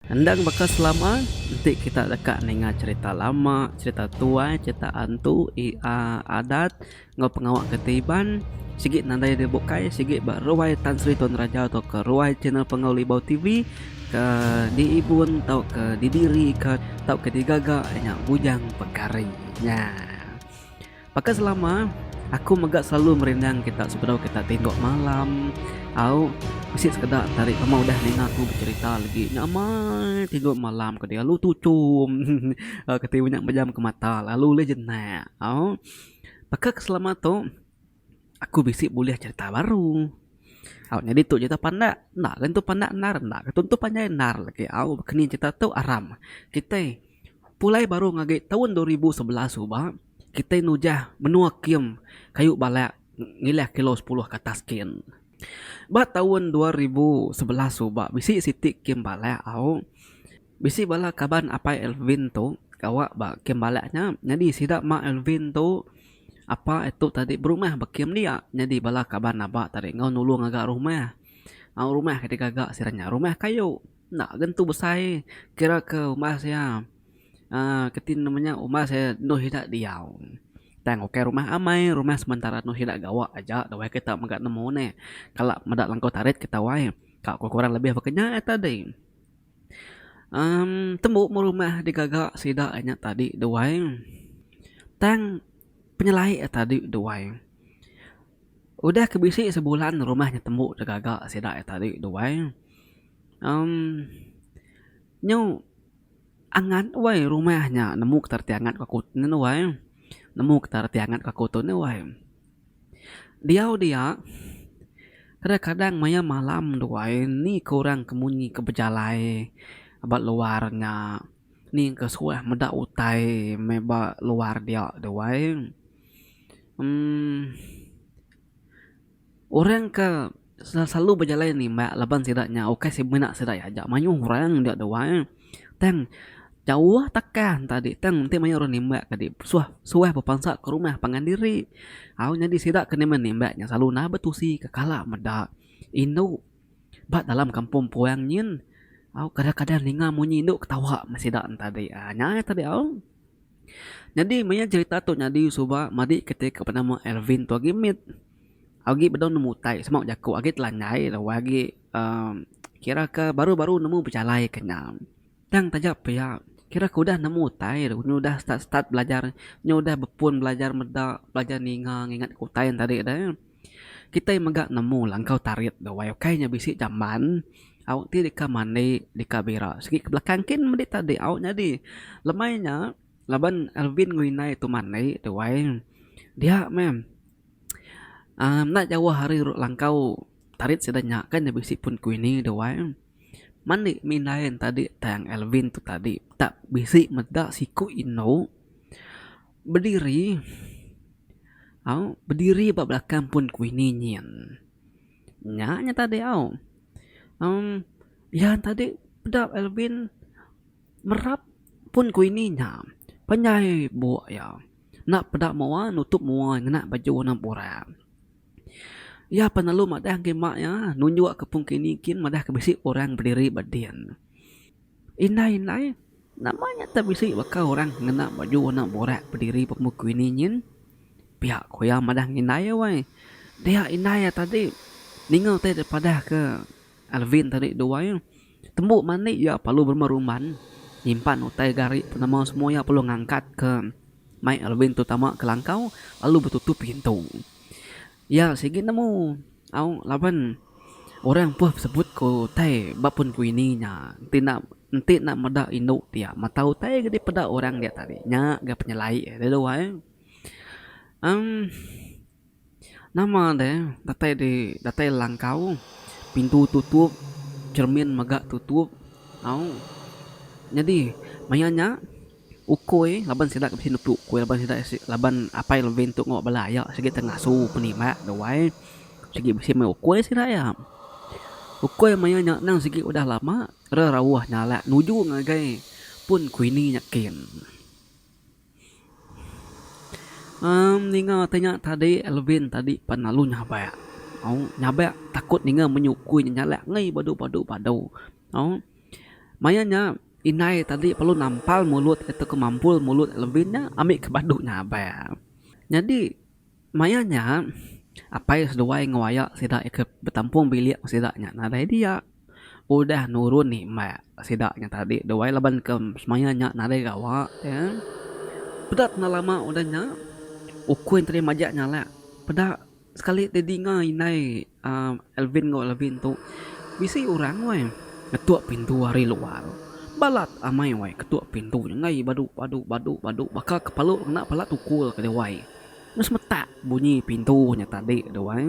Endang baka selama enti kita deka ninga cherita lama, cherita tuai, cherita antu, adat enggau pengawa kitai Iban sigi nadai deh bukai sigi ba ruai Tan Sri Tuan Raja tauka ruai channel Panggau Libau TV ke diibun tauka didirika tauka digaga nya Bujang Pegari nya. Baka selama, aku mega selalu merindang kita sebedau kita tinduk malam. Au, bisi sekeda tari pama udah ninga aku becherita legi nya amai tinduk malam ke dia lalu tuchum keti nya mejam ke mata lalu ulih jenak. Au, baka ke selama tu aku bisi bulih cherita baru. Au nyadi tu cherita pandak enda ga nentu pandak endar enda ga tentu panjai endar legi au baka ni cherita tu aram kitai pulai baru ngagai taun 2011 suba. Kitai nujah menua kem kayu balak ngilah kilo sepuluh ke atas kin. Ba taun 2011 suba bisi siti kem balak au. Bisi bala kaban apai Alvin tu gawa ba kem balak nya. Nyadi sida mak Alvin tu apa itu tadi berumah ba kem dia. Nyadi bala kaban aba tadi enggau nulung ngaga rumah. Au rumah ke digaga sida nya rumah kayu. Enda ga entu besai kira ke umbas iya. Aaa keti nama nya umbas iya endur sida diau. Tang ukai rumah amai rumah sementara endur sida gawa aja dawai kita mega nemu neh. Kala meda langkau tarit kita wai ka ku kurang lebih baka nya tadi. Emm tembu meh rumah digaga sida nya tadi duai tang penyelai tadi duai. Udah ke bisi sebulan rumah nya tembu digaga sida tadi duai emm nyu. Angat wai rumah nya nemu ke reti angat ku aku nenu wai. Nemu ke reti angat ku aku tu ne wai. Diau dia kadang kadang maya malam tu wai ni ke orang ke munyi ke bejalai ba luar nya ni ke suah meda utai meh ba luar dia tu wai uhh. Orang ke selalu bejalai nimbak laban sida nya ukai semina sida iya aja mayuh orang dia tu ai. Tang jauh takah tadi tang enti mayuh orang nimbak tadi suah suah bepansa ke rumah pangan diri. Au nyadi sida ke nimbak nimbak nya selalu enda betusi ke kala meda indu ba dalam kampung puang nyin au kadang kadang ninga munyi indu ketawa meh sida ne tadi. Nya iya tadi au. Nyadi maya cherita tu nyadi suba madi kiti ke benama Alvin tu agi mit. Agi bedau nemu utai sema jaku agi telanjai lalu agi uhh kira ke baru baru nemu bejalai ke nya. Tang taja pia kira ke udah nemu utai nyu udah start start belajar nyu udah bepun belajar meda belajar ninga ngingat ke utai ne tadi deh. Kitai mega nemu langkau tarit da wai ukai nya bisi jamban au ti deka mandi deka bira sigi ke belakang kin madi tadi au nyadi lemai nya laban Alvin enggau indai tu mandi tu wai dia meh uhh enda jauh ari langkau tarit sida nya kan nya bisi pun kuini tu wai mandi mih indai ne tadi tang Alvin tu tadi tak bisi meda siku indu bediri. Au bediri ba belakang pun kuini nyin. Nya nya tadi au. Em iya tadi peda Alvin merap pun kuini nya. Panjai buk iya. Enda peda mua nutup mua ngena baju warna burak. Iya pan lalu madah ngagai mak iya nunjuk ke pun kuini kin madah ke bisi orang bediri ba din. Indai indai, nama nya te bisi baka orang ngena baju warna burak bediri ba muka ini nyin? Pia ku iya madah ngindai iya wai. Dia indai iya tadi ninga utai da padah ke Alvin tadi duai. Tembu mandi iya perlu berumban rumban nyimpan utai gari penema semua iya perlu ngangkat ke mai Alvin tu tama ke langkau lalu betutup pintu. Iya sigi nemu au laban orang puh besebut ku utai ba pun ku ini nya enti enda enti enda meda indu dia mata utai ga dipeda orang dia tadi nya ga penyelai lalu ai uhh nama deh datai di datai langkau pintu tutup cermin mega tutup au nyadi maya nya. Ukui laban sida ke bisi nepu ukui laban sida laban apai Levin tu ngawa bala aya sigi te ngasu penimbak tu wai sigi bisi meh ukui sida iya. Ukui maya nya nang sigi udah lama re rauh nyalak nuju ngagai pun kuini nya kin. Emm ninga te nya tadi Levin tadi pan lalu nyabak au nyabak takut ninga munyi ukui nya nyalak ngi badu badu badu au. Maya nya indai tadi perlu nampal mulut iya tauka mampul mulut Alvin nya ambi ke badu nyabak. Nyadi maya nya apai seduai enggau aya sida ke betampung bilik sida nya nadai dia. Udah nurun nimbak sida nya tadi duai laban ke semaya nya nadai gawa iya. Peda enda lama udah nya ukui tadi majak nyalak peda sekali ti dinga indai uhh Alvin enggau Alvin tu bisi orang weh ngetuk pintu ari luar. Balat amai weh ketuk pintu nya enggai badu badu badu badu baka ke palu ngena pala tukul ke dewai. Meh semetak bunyi pintu nya tadi duai.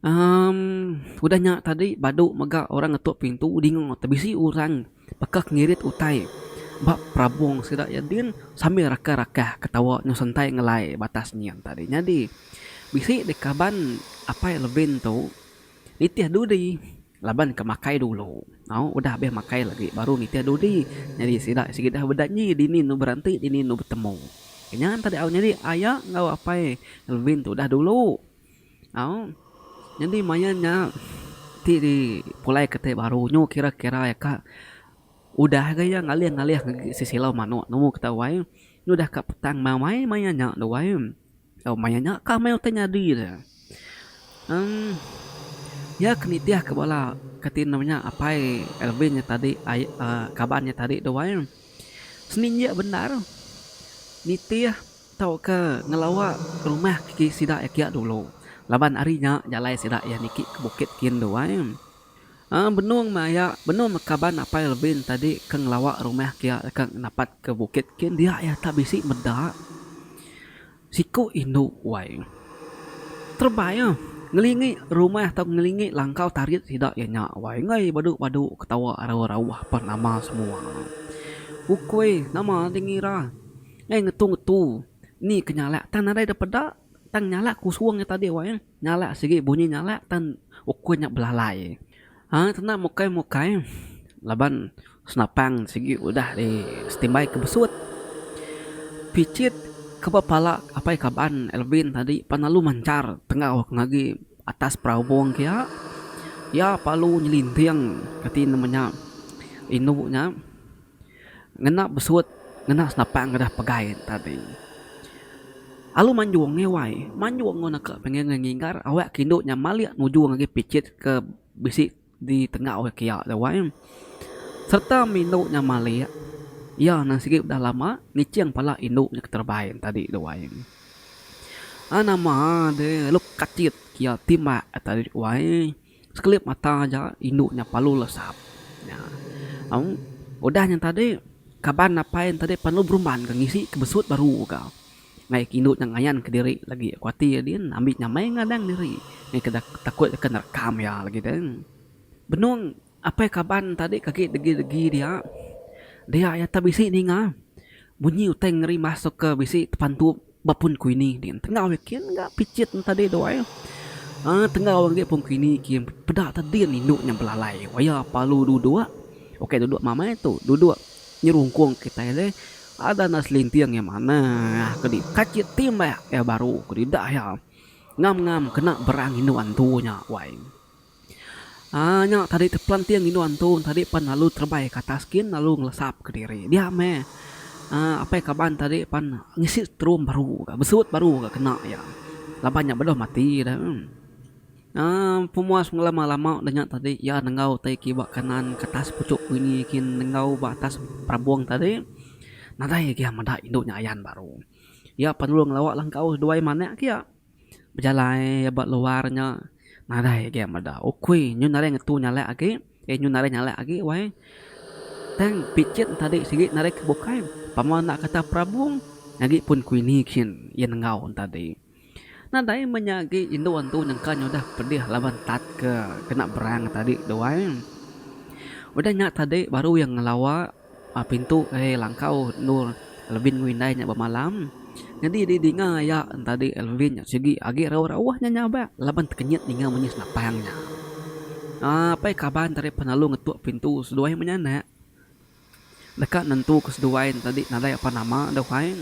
Emm udah nya tadi badu mega orang ngetuk pintu dinga te bisi orang baka ke ngirit utai ba perabung sida iya din sambil rakah rakah ketawa nyau sentai ngelai ba atas nyin tadi. Nyadi bisi dikaban apai Levin tu nitih dudi laban ke makai dulu au udah abih makai lagi baru nitih dudi nyadi sida sigi dah bedanji dini enu beranti dini enu betemu. Nya tadi au nyadi aya enggau apai Levin tu udah dulu. Au nyadi maya nya ti di pulai ke tai baru nyu kira kira iya ka udah ga iya ngalih ngalih agi sesilau manok nemu ke tawai nyu udah ka petang mawai maya nya tu ai au maya nya ka meh utai nyadi ne uhh iya ke nitih ke bala kati ne nya apai Alvin nya tadi ai uhh kaban nya tadi tu ai seninjik bendar nitih. Tauka ngelawa rumah kiki sida iya kia dulu laban ari nya jalai sida iya niki ke bukit kin tu ai. Aaa benung meh aya benung meh kaban apai Alvin tadi ke ngelawa rumah kia deka napat ke bukit kin dia iya tak bisi meda siku indu wai. Terebai ah ngelingi rumah tau ngelingi langkau tarit sida iya nya wai enggai badu badu ketawa rauh rauh apan nama semua. Ukui nama deh ngira. Ngai ngetu ngetu ni ke nyalak tang nadai da peda tang nyalak kusung nya tadi wai nyalak sigi bunyi nyalak tang ukui nya belalai. Haa tena mukai mukai laban senapang sigi udah di setimbai ke besut. Pichit ke ba pala apai kaban Alvin tadi pan lalu manchar tenggau ke agi atas perabung kia iya palu nyelinting kati ne menya indu nya. Ngena besut ngena senapang ngadah pegai tadi. Alu manjung ngi wai, manjung enggau naka pengin nginggar awak ke indu nya malik nuju ngagai pichit ke bisi di tengau kiya tu wai. Sereta mih indu nya malik, iya nang sigi udah lama ngiching pala indu nya ke terebai tadi tu wai. Aa nama deh lalu kachit kiya timbak tadi wai. Sekelip mata aja indu nya palu lesap. Nya. Au udah nya tadi kaban apai ne tadi perlu berumban ke ngisi ke besut baru ka. Ngaih ke indu nya ngayan kediri lagi ku ati iya din ambi nyamai ngadang diri ngaih ke takut ke nerekam iya lagi deh. Benung Apai kaban tadi ke agi degi-degi dia, dia iya tak bisi ninga bunyi utai ngerimbas tauka bisi tepantup ba pun kuini din. Tenggau iya kin ga pichit ne tadi tu ai. Aaa tenggau agi pun kuini kin peda te din indu nya belalai waya palu duduk. Ukai duduk mamai tu, duduk nyerungkung kitai deh. Ada enda selinting iya manah ke di kachit timbak iya baru ke didah iya. Ngam-ngam kena berang indu antu nya wai. Aa nya tadi tepelanting indu antu tadi pan lalu terebai ke atas kin lalu ngelesap kediri. Dia meh aa apai kaban tadi pan ngisi seterum baru ga besut baru ga kena iya. Laban nya bedau mati da. Aa pemuas pengelama lama da nya tadi iya nenggau tai kiba kanan ke atas puchok kuini kin nenggau ba atas perabung tadi nadai agi meda indu nya ayan baru. Iya pan lalu ngelawa langkau seduai manak kiya. Bejalai ba luar nya nadai agi meda ukui nyu nadai ngetu nyalak agi eh nyu nadai nyalak agi wai. Tang pichit tadi sigi nadai ke bukai pama enda kata perabung agi pun kuini kin iya nenggau tadi. Nadai meh nya agi indu antu nyengka nya udah pedih laban tat ke kena berang tadi tu wai. Udah nya tadi baru iya ngelawa. Pintu ngagai langkau endur Alvin enggau indai nya bemalam. Nyadi di dinga iya tadi Alvin nya sigi agi rauh-rauh nya nyabak laban tekenyit ninga munyi senapang nya. Aaa pai kaban tadi pan lalu ngetuk pintu seduai menyanak deka nentu ke seduai ne tadi nadai apan nama deh wai.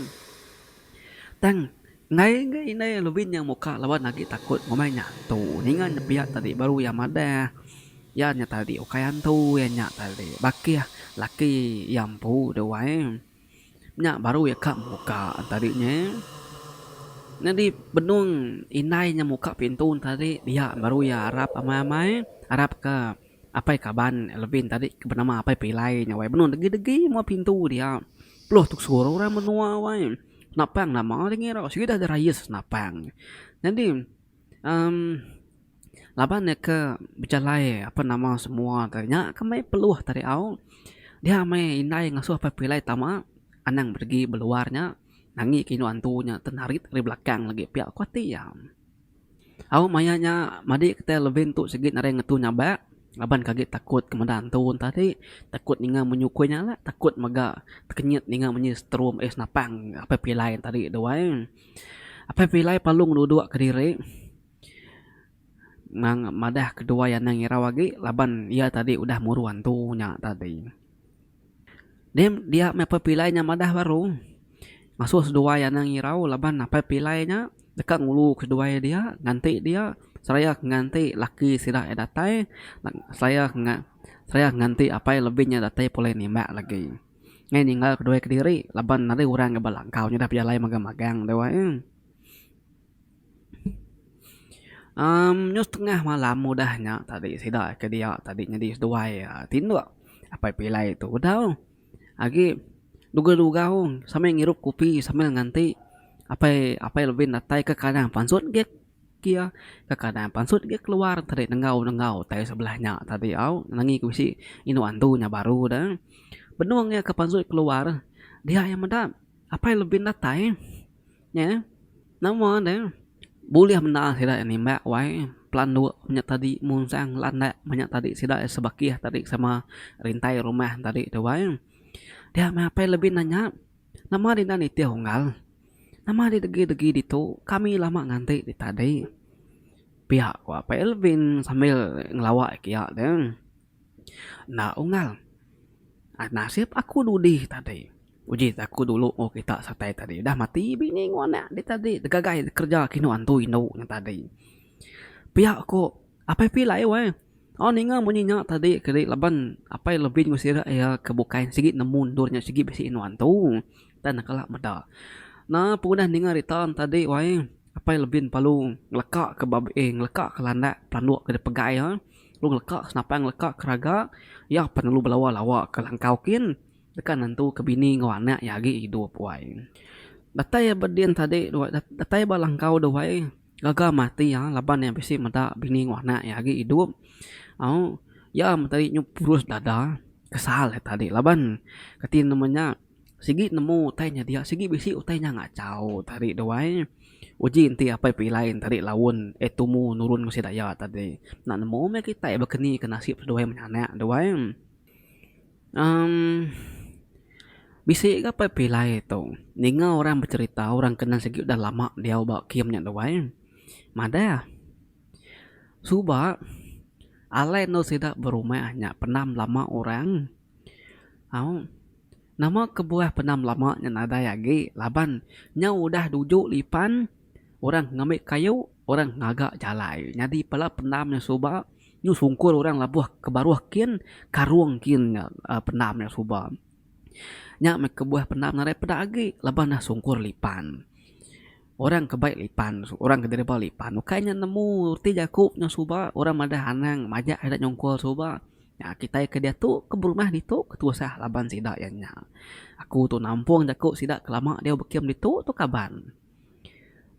Tang enggai ga indai Alvin nya muka laban agi takut ngumbai nya antu. Ninga nya pia tadi baru iya madah. Iya nya tadi ukai antu iya nya tadi bakih laki iya empu tu ai. Nya baru iya ka muka tadi nya. Nyadi benung indai nya muka pintu tadi dia baru iya arap amai-amai arap ka apai kaban Alvin tadi ke benama apai Pilai nya wai benung degi-degi mua pintu dia. Peluh tusur orang menua wai. Senapang nama deh ngira sigi dah rais senapang. Nyadi uhh laban ne ke bejalai apan nama semua te nya ke meh peluh tadi au. Dia meh indai ngasuh apai Pilai tama anang bedegi beluar nya. Nangi ke indu antu nya tenarit ari belakang lagi pia ku ati iya. Au maya nya madi kitai Levin tu sigi nadai ngetu nyabak laban ke agi takut ke meda antu ne tadi takut ninga menyukui nya lah takut mega tekenyit ninga munyi seterum eh senapang apai pilai ne tadi tu ai. Apai pilai perlu ngeduduk kediri nang madah keduai anang irau agi laban iya tadi udah muru antu nya tadi. Dim dia meh apai pilai nya madah baru ngasuh seduai anang irau laban apai pilai nya deka ngulu ke seduai dia nganti dia seraya ke nganti laki sida iya datai seraya ke seraya ke nganti apai lebih nya datai pulai nimbak lagi. Ngai ninggal keduai kediri laban nadai orang ke ba langkau nya dah bejalai magang-magang tu ai. Emm nyu setengah malam udah nya tadi sida ke dia tadi nyadi seduai tinduk apai pilai tu bedau agi dugau-dugau sambil ngirup kopi sambil nganti apai apai Levin datai ke kadang pansut agi kia ke kadang pansut agi keluar tadi nenggau-nenggau utai sebelah nya tadi au nangi ke bisi indu antu nya baru de. Benung iya ke pansut keluar dia iya meda apai Levin datai. Nya nama ne bulih bendar sida nimbak wai pelanduk nya tadi munsang landak menya tadi sida sebakih tadi sama rintai rumah tadi tu wai. Dia meh apai lebih nanya nama deh enda nitih unggal nama deh degi degi ditu kami lama nganti di tadi pia ku apai Alvin sambil ngelawa kiya deh. Enda unggal. Nasib aku dudi tadi. Uji aku dulu enggau kita sertai tadi. Udah mati bini enggau anak di tadi digagai dikereja kinu antu indu nya tadi. Pia ku apai pilai weh. Au ninga munyi nya tadi kadi laban apai lebih enggau sida iya ke bukai sigi nemu endur nya sigi bisi indu antu. Tang ne kala meda. Na pengudah ninga rita ne tadi weh apai lebih parlu ngeleka ke babi ngeleka ke landak pelanduk ke dipegai iya. Lalu ngeleka senapang ngeleka ke raga iya pan lalu belawa lawa ke langkau kin deka nentu ke bini enggau anak iya agi idup wai. Datai iya ba din tadi datai ba langkau deh wai gaga meh ati iya laban iya bisi meda bini enggau anak iya agi idup au iya meh tadi nyau purus dada kesal iya tadi laban kati nama nya. Sigi nemu utai nya dia sigi bisi utai nya ngachau tadi tu ai. Uji enti apai pilai ne tadi laun eh tumu nurun mesi daya tadi. Enda nemu meh kitai baka ni ke nasib seduai menyanak tu ai. Emm bisi ga apai pilai tu ninga orang becerita orang ke endang sigi udah lama diau ba kem nya tu ai. Madah suba alai endur sida berumah nya pendam lama orang. Au. Nama kebuah pendam lama nya nadai agi laban nyau udah duju lipan orang ngambi kayu orang ngaga jalai. Nyadi pala pendam nya suba nyu sungkur orang labuh ke baruh kin karung kin nya pendam nya suba. Nya meh kebuah pendam nadai peda agi laban dah sungkur lipan. Orang ke bai lipan orang ke deriba lipan ukai nya nemu reti jaku nya suba orang madah anang majak ida nyungkur suba. Nya kitai ke diatu ke berumah ditu ke tusah laban sida iya nya. Aku tu nampung jaku sida ke lama diau bekim ditu tu kaban.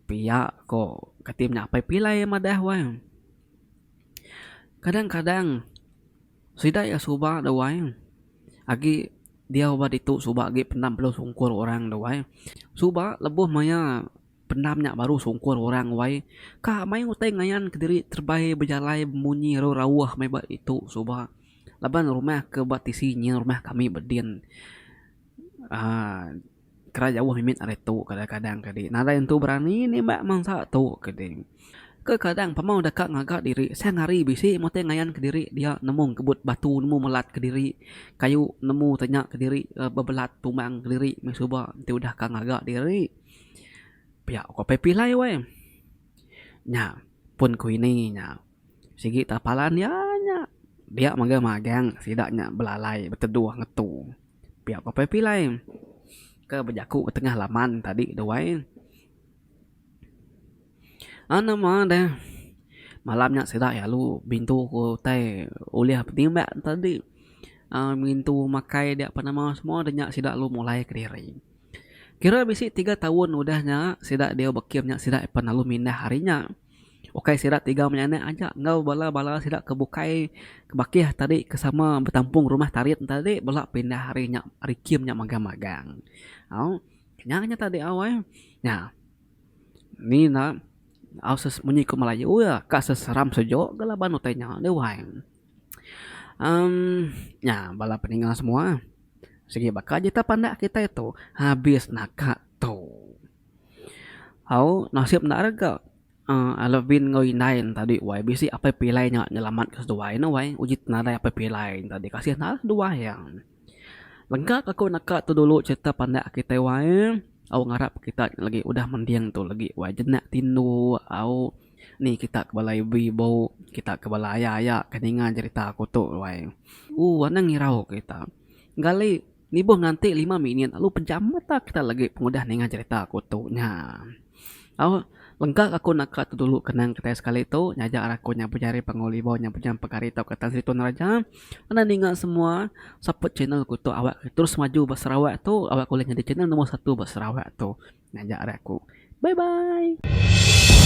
Pia ko kati menya apai pilai madah wai. Kadang-kadang sida iya suba da wai agi diau ba ditu suba agi pendam perlu sungkur orang da wai. Suba lebuh maya Pendam nya baru sungkur orang wai. Ka mai utai ngayan kediri terebai bejalai bemunyi rauh rauh meh ba ditu suba. Laban rumah ke ba tisi nyin rumah kami bedin aaa kira jauh mimit ari tu kadang kadang kadi. Nadai entu berani nimbak mansa tu kadi. Kekadang pemau deka ngaga diri sang hari bisi meh utai ngayan kediri dia nemu ngebut batu nemu melat kediri kayu nemu tanya kediri bebelat tumbang kediri meh suba enti udah ka ngaga diri. Pia ko Pai Pilai weh. Nya pun ku ini nya sigi ta palan iya nya. Dia mega magang sida nya belalai beteduh ngetu. Pia ko Apai Pilai ke bejaku ba tengah laman tadi tu ai. An nama deh malam nya sida iya lalu bintu ku utai ulih betimbak tadi uhh ngintu makai dia apan nama semua da nya sida lalu mulai kediri. Kira bisi tiga taun udah nya sida diau bekim nya sida pan lalu mindah ari nya. Ukai sida tiga menyanak aja enggau bala bala sida ke bukai ke bakih tadi ke sama betampung rumah tarit tadi bela pindah ari nya ari kem nya magang magang. Au nya nya tadi au ai. Nya ni ne au ses munyi ku melayu iya ka seseram sejuk ga laban utai nya deh wai. Emm nya bala peninga semua sigi baka jerita pandak kitai tu habis naka tu. Au nasib enda rega uhh Alvin enggau indai ne tadi wai bisi apai pilai nya nyelamat ka seduai ne wai uji nadai apai pilai ne tadi kasih enda seduai iya. Lengka ka aku naka tu dulu cerita pandak kitai wai au ngarap kita lagi udah mending tu lagi wai jenak tinduk au ni kita ke bala ibu ibu kita ke bala aya aya ke ninga cerita aku tu wai. Ooh anang irau kita gali nibuh nganti lima minit lalu pejam mata kita lagi pengudah ninga cerita aku tu nya. Au lengka aku naka tu dulu kenang kitai sekali tu nyaja ra aku nya bejari panggau libau nya bejam pegari tauka Tan Sri Tun Raja. Enda ninga semua support channel ku tu awak ke terus maju ba Sarawak tu awak ke ulih nyadi channel nombor satu ba Sarawak tu. Nyaja ari aku. Bye bye.